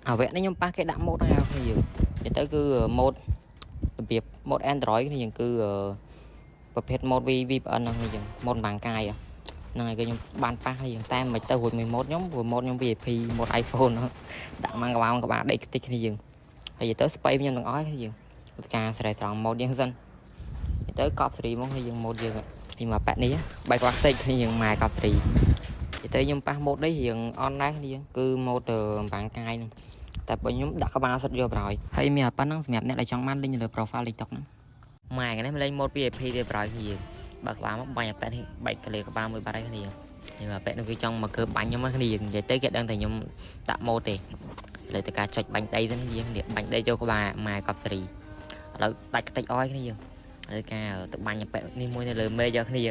អាវគ្គនេះខ្ញុំប៉ះគេដាក់ mod ហើយគ្នាយើងនិយាយទៅគឺ mod របៀប mod Android គ្នាយើងគឺប្រភេទ mod VPN ហ្នឹងគ្នាយើង mod បាងកាយហ្នឹងហើយគឺខ្ញុំបានប៉ះគ្នាយើងតែមិនទៅរួចមួយ mod ខ្ញុំព្រោះ mod ខ្ញុំ VIP mod iPhone ហ្នឹងដាក់មកក្បាលក្បាលដេកខ្ទេចគ្នាយើងហើយនិយាយទៅស្បៃខ្ញុំទាំងអស់គ្នាយើងការស្រែត្រង់ mod យើងសិននិយាយទៅកប់សេរីមកគ្នាយើង mod យើងហើយមកប៉ាក់នេះបែកក្បាលខ្ទេចគ្នាយើងម៉ែកប់សេរីនិយាយទៅខ្ញុំប៉ះ mod នេះរៀងអន់ដែរគ្នាគឺ mod បាងកាយហ្នឹងតែបើខ្ញុំដាក់ក្បាលសិតយកប្រហើយហើយមានប៉ុណ្ណឹងសម្រាប់អ្នកដែលចង់បានលេងនៅលើ profile TikTok ហ្នឹងម៉ែនេះលេង mod VIP ទេប្រហើយគ្នាបើក្បាលមកបាញ់អាប៉ែនេះបែកកលេក្បាលមួយបាត់ហើយគ្នាខ្ញុំអាប៉ែនោះគេចង់មកកើបាញ់ខ្ញុំគ្នានិយាយទៅគេដឹងតែខ្ញុំដាក់ mod ទេលើតែការចុចបាញ់ដីទៅយើងនេះបាញ់ដីចូលក្បាលម៉ែកប់សេរីឥឡូវដាច់ខ្ទេចអយគ្នាយើងលើការទៅបាញ់អាប៉ែនេះមួយនៅលើមេឃយកគ្នា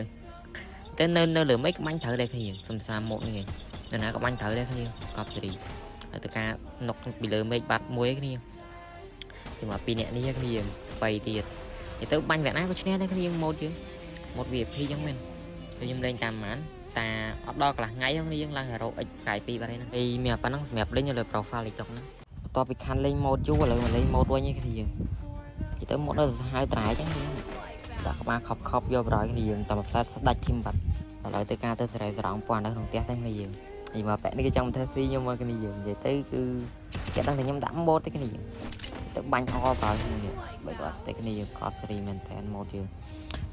តែនៅលើមេឃក៏បាញ់ត្រូវដែរគ្នាសំសា mod នេះនៅណាក៏បាញ់ត្រូវដែរគ្នាកប់សេរីហើយទៅការនុកពីលើមេឃបាត់មួយគ្នាជាមួយពីរអ្នកនេះគ្នាស្បៃទៀតនិយាយទៅបាញ់វគ្គណាក៏ឈ្នះដែរគ្នា mod យើង mod VIP ចឹងមែនតែខ្ញុំលេងតាមម៉ានតាអត់ដល់កន្លះថ្ងៃហ្នឹងយើងឡើង Hero X ផ្កាយ2បាត់ហើយហ្នឹងហើយមានប៉ុណ្ណឹងសម្រាប់លេងនៅលើ profile TikTok ហ្នឹងបន្ទាប់ពីខាន់លេង mod យូរឥឡូវមកលេង mod វិញគ្នាយើងនិយាយទៅ mod នៅសាហាវត្រែចឹងយើងដាក់ក្បាលខប់ខប់យកប្រយគ្នាយើងតែមួយផ្លែស្ដាច់ធីមបាត់ឥឡូវទៅការទៅសេរីស្រងពណ៌នៅក្នុងផ្ទះទាំងគ្នាយើងហើយមកប៉ែនេះគេចង់ធ្វើស៊ីខ្ញុំមកគ្នាយើងនិយាយទៅគឺគេដឹងតែខ្ញុំដាក់ mod ទេគ្នាយើងទៅបាញ់អប្រយគ្នាបែបអត់តែគ្នាយើងកប់សេរីមែនតើ mod យើង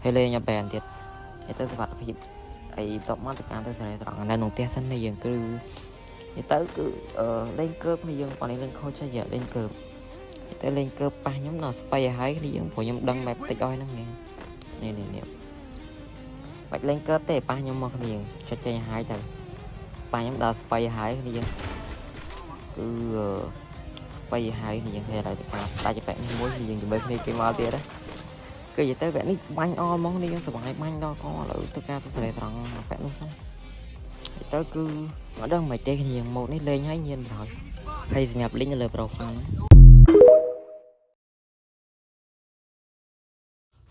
ហើយលេងអាបែនទៀតនិយាយទៅសុវត្ថិភាពអីបន្ទាប់មកទៅការទៅសេរីត្រង់នៅក្នុងផ្ទះសិននេះយើងគឺនិយាយទៅគឺលេងកើបគ្នាយើងបងនេះលេងខូចចេះលេងកើបទៅលេងកើបប៉ះខ្ញុំដល់ស្បៃឲ្យហើយគ្នាយើងព្រោះខ្ញុំដឹងបែបតិចអស់ហ្នឹងនេះនេះនេះបាច់លេងកើបទេប៉ះខ្ញុំមកគ្នាយើងចុចចេញឲ្យទៅប៉ះខ្ញុំដល់ស្បៃឲ្យគ្នាយើងគឺស្បៃឲ្យគ្នាយើងហើយឥឡូវទៅការដាច់បែបនេះមួយគ្នាយើងជាមួយគ្នាគេមកទៀតណាគឺនិយាយទៅបែបនេះបាញ់អល់ហ្មងនេះយើងសុបាយបាញ់ដល់កឥឡូវទៅការទៅសេរីត្រង់បែបនោះសិនទៅគឺអត់ដឹងមិនទេគ្នាយើងម៉ូតនេះលេងហើយញៀនដល់ហើយសម្រាប់លេងនៅលើ profile ហ្នឹង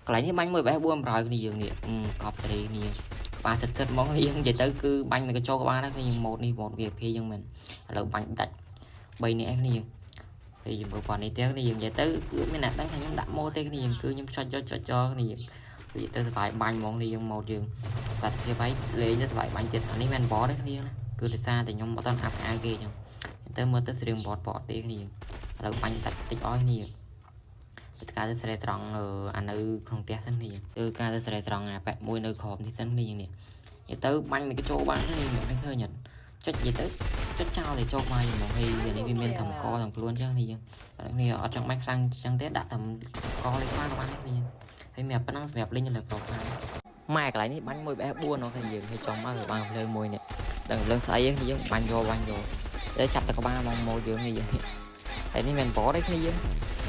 កន្លែងនេះបាញ់មួយបេះ4ប្រយគ្នាយើងនេះកប់សេរីគ្នាក្បាលសិតសិតហ្មងយើងនិយាយទៅគឺបាញ់មកកញ្ចក់ក្បាលហ្នឹងគ្នាយើងម៉ូតនេះម៉ូត VIP យើងមែនឥឡូវបាញ់ដាច់3នាក់គ្នាយើងហើយយើងមើលប៉ុណ្នេះទេគ្នាយើងនិយាយទៅគឺមានអ្នកដឹងថាខ្ញុំដាក់ម៉ូតទេគ្នាយើងគឺខ្ញុំចុចយកចុចចោគ្នាយើងនិយាយទៅសុបាយបាញ់ហ្មងនេះយើងម៉ូតយើងបាត់ភាពហើយលេងទៅសុបាយបាញ់ទៀតអានេះមិនបតទេគ្នាណាគឺដោយសារតែខ្ញុំអត់ទាន់អាប់អាវគេអញ្ចឹងទៅមើលទៅស្រៀងបតបតទេគ្នាឥឡូវបាញ់ដាច់តិចអស់គ្នាទៅការទៅស្រែត្រង់អានៅក្នុងផ្ទះសិននេះគឺការទៅស្រែត្រង់អាប៉ែមួយនៅក្រោមនេះសិននេះនេះនិយាយទៅបាញ់មកចូលបាននេះមិនឃើញអត់ចុចនិយាយទៅចុចចោលតែចូលមកហ្មងហើយនេះវាមានធំកទាំងខ្លួនចឹងនេះយើងនេះអត់ចង់បាញ់ខ្លាំងចឹងទេដាក់តែកលេខខ្លាំងក៏បានដែរនេះហើយមានប៉ុណ្ណឹងសម្រាប់លេងលើ profile ម៉ែកន្លែងនេះបាញ់មួយបេះ4នោះគ្នាយើងហើយចំមកបានភ្លើងមួយនេះដឹងភ្លើងស្អីយើងបាញ់យកបាញ់យកតែចាប់តែក្បាលមកម៉ូយើងនេះយើងហើយនេះមិនបតទេគ្នាយើង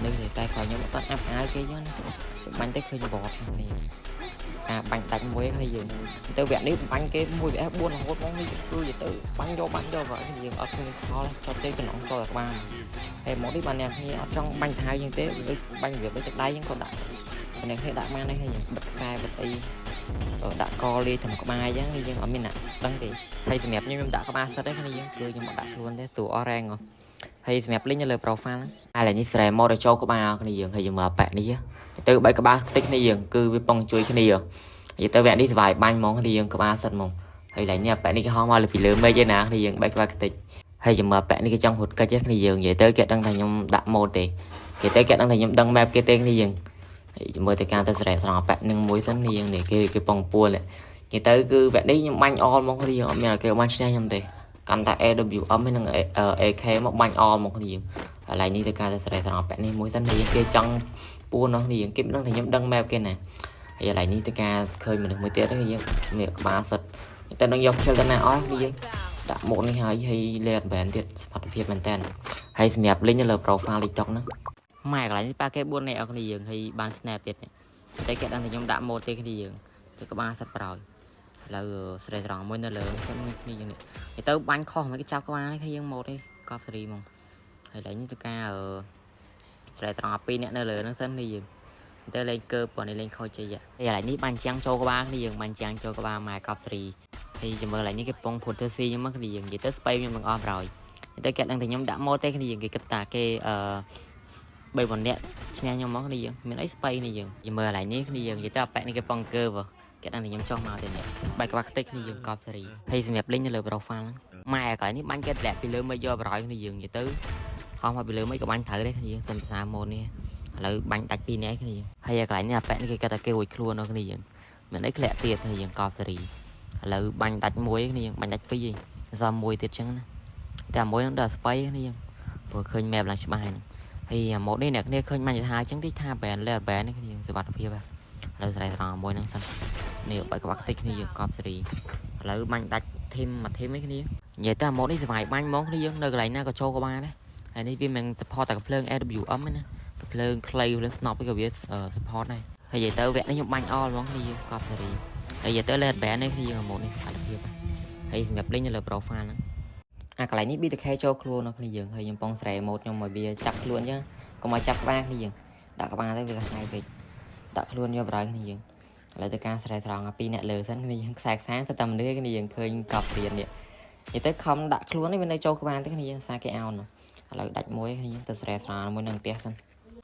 នេះតែក្រោយខ្ញុំអត់អាប់អាវគេចឹងណាបាញ់ទៅឃើញបតនេះអាបាញ់ដាច់មួយគ្នាយើងទៅវគ្គនេះបាញ់គេមួយវគ្គ4រហូតមកនេះគឺទៅបាញ់យកបាញ់យកបើយើងអត់ឃើញខលចុចទៅក្នុងចូលតែក្បាលហើយមកនេះបានអ្នកគ្នាអត់ចង់បាញ់ថៅជាងទេដូចបាញ់របៀបដូចទឹកដៃចឹងក៏ដាក់អ្នកគ្នាដាក់បានដែរយើងបិទខ្សែបិទអីដាក់កលាយត្រឹមក្បាលអញ្ចឹងយើងអត់មានអ្នកដឹងទេហើយសម្រាប់ខ្ញុំដាក់ក្បាលសិតទេគ្នាយើងគឺខ្ញុំអត់ដាក់ខ្លួនទេស្រួលអស់រែងហ៎ហើយសម្រាប់លេងនៅលើ profile ហ្នឹងឥឡូវនេះស្រែមកដល់ចូលក្បាលគ្នាយើងហើយយើងមកប៉ែនេះទៅបែកក្បាលខ្ទេចគ្នាយើងគឺវាប៉ងជួយគ្នានិយាយទៅវគ្គនេះស្វាយបាញ់ហ្មងគ្នាយើងក្បាលសិតហ្មងហើយឡើយនេះប៉ែនេះគេហោះមកពីលើមេឃឯណាគ្នាយើងបែកក្បាលខ្ទេចហើយយើងមកប៉ែនេះគេចង់រត់កិច្ចគ្នាយើងនិយាយទៅគេដឹងថាខ្ញុំដាក់ម៉ូតទេគេទៅគេដឹងថាខ្ញុំដឹង map គេទេគ្នាយើងហើយមើលទៅការទៅស្រែស្រង់ប៉ែនឹងមួយសិនគ្នាយើងនេះគេគេប៉ងពួលគេទៅគឺវគ្គនេះខ្ញុំបាញ់អល់ហ្មងគ្នាយើងអត់មានគេបានឈ្នះខ្ញុំទេកាន់តែ AWM និង AK មកបាញ់អល់មកគ្នាយើងឥឡូវនេះទៅការទៅស្រែស្រង់ប៉ែនេះមួយសិនគ្នាគេចង់ពួននោះគ្នាគេមិនដឹងថាខ្ញុំដឹង map គេណាហើយឥឡូវនេះទៅការឃើញមនុស្សមួយទៀតហ្នឹងយើងនេះក្បាលសិតតែនឹងយក kill ទៅណាអស់គ្នាយើងដាក់មុខនេះហើយហើយលេអត់បែនទៀតសុខភាពមែនតើហើយសម្រាប់លេងនៅលើ profile TikTok ហ្នឹងម៉ែកន្លែងនេះប៉ាគេ4នាក់អស់គ្នាយើងហើយបាន snap ទៀតតែគេដឹងថាខ្ញុំដាក់ mode ទេគ្នាយើងទៅក្បាលសិតប្រោយឥឡូវស្រែត្រង់មួយនៅលើខ្ញុំគ្នាយើងនេះទៅបាញ់ខុសមិនគេចាប់ក្បាលនេះគ្នាយើង mode ទេកប់សេរីហ្មងហើយឥឡូវនេះទៅការស្រែត្រង់2នាក់នៅលើហ្នឹងសិននេះយើងទៅលេងកើព្រោះនេះលេងខូចជ័យហើយឥឡូវនេះបាញ់ចាំងចូលក្បាលគ្នាយើងបាញ់ចាំងចូលក្បាលម៉ែកប់សេរីហើយចាំមើលឥឡូវនេះគេពងភុតធ្វើស៊ីខ្ញុំមកគ្នាយើងនិយាយទៅស្បៃខ្ញុំទាំងអស់ប្រោយ តែគេដឹងតែខ្ញុំដាក់ mod ទេគ្នាយើងគេគិតតាគេអឺ3 4នាក់ឈ្នះខ្ញុំមកគ្នាយើងមានអីស្បៃគ្នាយើងយមើលកន្លែងនេះគ្នាយើងនិយាយទៅអាប៉ែនេះគេប៉ងកើបើគេដឹងតែខ្ញុំចោះមកទេនេះបែកក្បាលខ្ទេចគ្នាយើងកប់សេរីហើយសម្រាប់លេងនៅលើ profile ហ្នឹងម៉ែកន្លែងនេះបាញ់គេតម្លាក់ពីលើមកយកបរោយគ្នាយើងនិយាយទៅហោះមកពីលើមិនក៏បាញ់ត្រូវដែរគ្នាយើងសុំសរសើរម៉ូតនេះឥឡូវបាញ់ដាច់ពីរនាក់គ្នាយើងហើយកន្លែងនេះអាប៉ែនេះគេគិតថាគេរួចខ្លួនដល់គ្នាយើងមិនអីធ្លាក់ទៀតគ្នាយើងកប់សេរីឥឡូវបាញ់ដាច់មួយគ្នាយើងបាញ់ដាច់ពីរឯងសល់មួយទៀតចឹងណាតែមួយនឹងដល់ស្បៃគ្នាយើងព្រោះឃើញ map ឡើងច្បាស់ហ្នឹងហើយអាម៉ូតនេះអ្នកគ្នាឃើញបាញ់ថាអញ្ចឹងតិចថា brand លែ brand នេះគ្នាយើងសុវត្ថិភាពឥឡូវស្រែស្រង់មួយហ្នឹងសិននេះបែកក្បាលខ្ទេចគ្នាយើងកប់សេរីឥឡូវបាញ់ដាច់ធីមមួយធីមឯគ្នានិយាយទៅអាម៉ូតនេះសុវ័យបាញ់ហ្មងគ្នាយើងនៅកន្លែងណាក៏ចូលក៏បានដែរហើយនេះវាមិន support តែកំភ្លើង AWM ទេណាកំភ្លើងខ្លីភ្លើង snop ក៏វា support ដែរហើយនិយាយទៅវគ្គនេះខ្ញុំបាញ់អល់ហ្មងគ្នាយើងកប់សេរីហើយនិយាយទៅ let band នេះគ្នាយើងអាម៉ូតនេះសុវត្ថិភាពហើយសម្រាប់លេងនៅលើ profile ហ្នឹងអាកន្លែងនេះ BTK ចូលខ្លួននៅគ្នាយើងហើយខ្ញុំប៉ងស្រែម៉ូតខ្ញុំឲ្យវាចាប់ខ្លួនអញ្ចឹងកុំឲ្យចាប់ក្បាលគ្នាយើងដាក់ក្បាលទៅវាសាហាវពេកដាក់ខ្លួនយកបរោយគ្នាយើងឥឡូវទៅការស្រែស្រង់អាពីរអ្នកលើសិនគ្នាយើងខ្សែខ្សែទៅតែមនុស្សគ្នាយើងឃើញកប់រៀននេះនិយាយទៅខំដាក់ខ្លួននេះវានៅចូលក្បាលទៅគ្នាយើងសាគេអោនឥឡូវដាច់មួយគ្នាយើងទៅស្រែស្រង់មួយនឹងផ្ទះសិន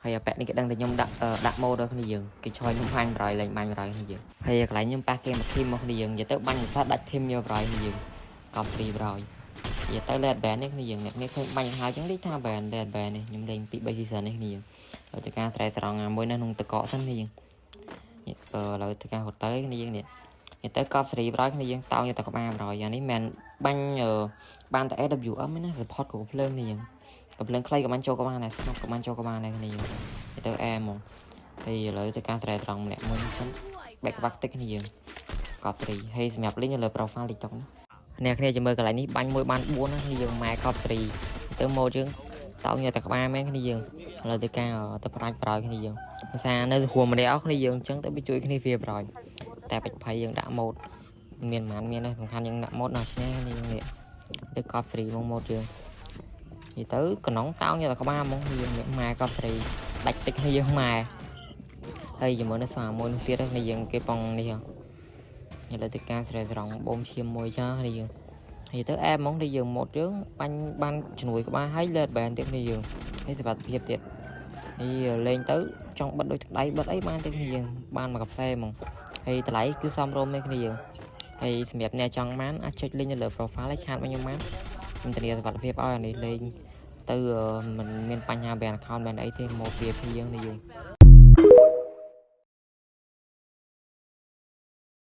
ហើយអាប៉ែនេះគេដឹងតែខ្ញុំដាក់ដាក់ម៉ូដល់គ្នាយើងគេឆយខ្ញុំបាញ់បរោយលេងបាញ់បរោយគ្នាយើងហើយកន្លែងខ្ញុំប៉ះគេមកធីមមកគ្នាយើងនិយាយទៅបាញ់ផ្លាត់ដាច់ធីមយកបរោយគ្នាយើងកប់ហ្វ្រីបរោយនិយាយទៅ let band នេះគ្នាយើងអ្នកនេះឃើញបាញ់ហើយចឹងលេងថា band let band នេះខ្ញុំលេង2 3 season នេះគ្នាយើងហើយទៅការស្រែស្រង់មួយនៅក្នុងតកកសិនគ្នាយើងអឺឥឡូវទៅការហត់ទៅគ្នាយើងនេះនិយាយទៅកប់សេរីបរោយគ្នាយើងតោងយកតែក្បាលបរោយយ៉ាងនេះមិនបាញ់បានតែ AWM ទេណា support ក៏ភ្លើងនេះយើងកំភ្លើងខ្លីក៏បានចូលក៏បានដែរស្នុកក៏បានចូលក៏បានដែរគ្នាយើងនិយាយទៅអែហ្មងហើយឥឡូវទៅការស្រែត្រង់ម្នាក់មួយសិនបែកក្បាលខ្ទេចគ្នាយើងកប់សេរីហើយសម្រាប់លេងនៅលើ profile TikTok ណាអ្នកគ្នាចាំមើលកន្លែងនេះបាញ់មួយបាន4ណាគ្នាយើងម៉ែកប់សេរីទៅមកយើងតោងយកតែក្បាលមែនគ្នាយើងឥឡូវទៅការទៅផ្ដាច់ប្រោយគ្នាយើងភាសានៅហួរម្នាក់គ្នាយើងអញ្ចឹងទៅไปជួយគ្នាវាប្រោយតែបិចភ័យយើងដាក់ម៉ូតមានប៉ុន្មានមានដែរសំខាន់យើងដាក់ម៉ូតដល់ឈ្នះគ្នាយើងនេះទៅកប់សេរីមកម៉ូតយើងនិយាយទៅកណ្ដុងតោងយកតែក្បាលហ្មងយើងម៉ែកប់សេរីដាច់តិចគ្នាយើងម៉ែហើយជាមួយនៅសាមួយនោះទៀតគ្នាយើងគេប៉ងនេះឥឡូវទៅការស្រែស្រង់បូមឈាមមួយចាគ្នាយើងនិយាយទៅអែហ្មងដែលយើងម៉ូតយើងបាញ់បានជំនួយក្បាលហើយលើតបែនទៀតគ្នាយើងហើយសុវត្ថិភាពទៀតហើយលេងទៅចង់បិទដូចទឹកដៃបិទអីបានទៀតគ្នាយើងបានមកកាផ្លែហ្មងហើយតម្លៃគឺសមរម្យទេគ្នាយើងហើយសម្រាប់អ្នកចង់បានអាចចុចលេងនៅលើ profile ហើយឆាតមកខ្ញុំបានខ្ញុំធានាសុវត្ថិភាពឲ្យអានេះលេងទៅមិនមានបញ្ហា ban account ban អីទេមក VIP យើងនេះយើង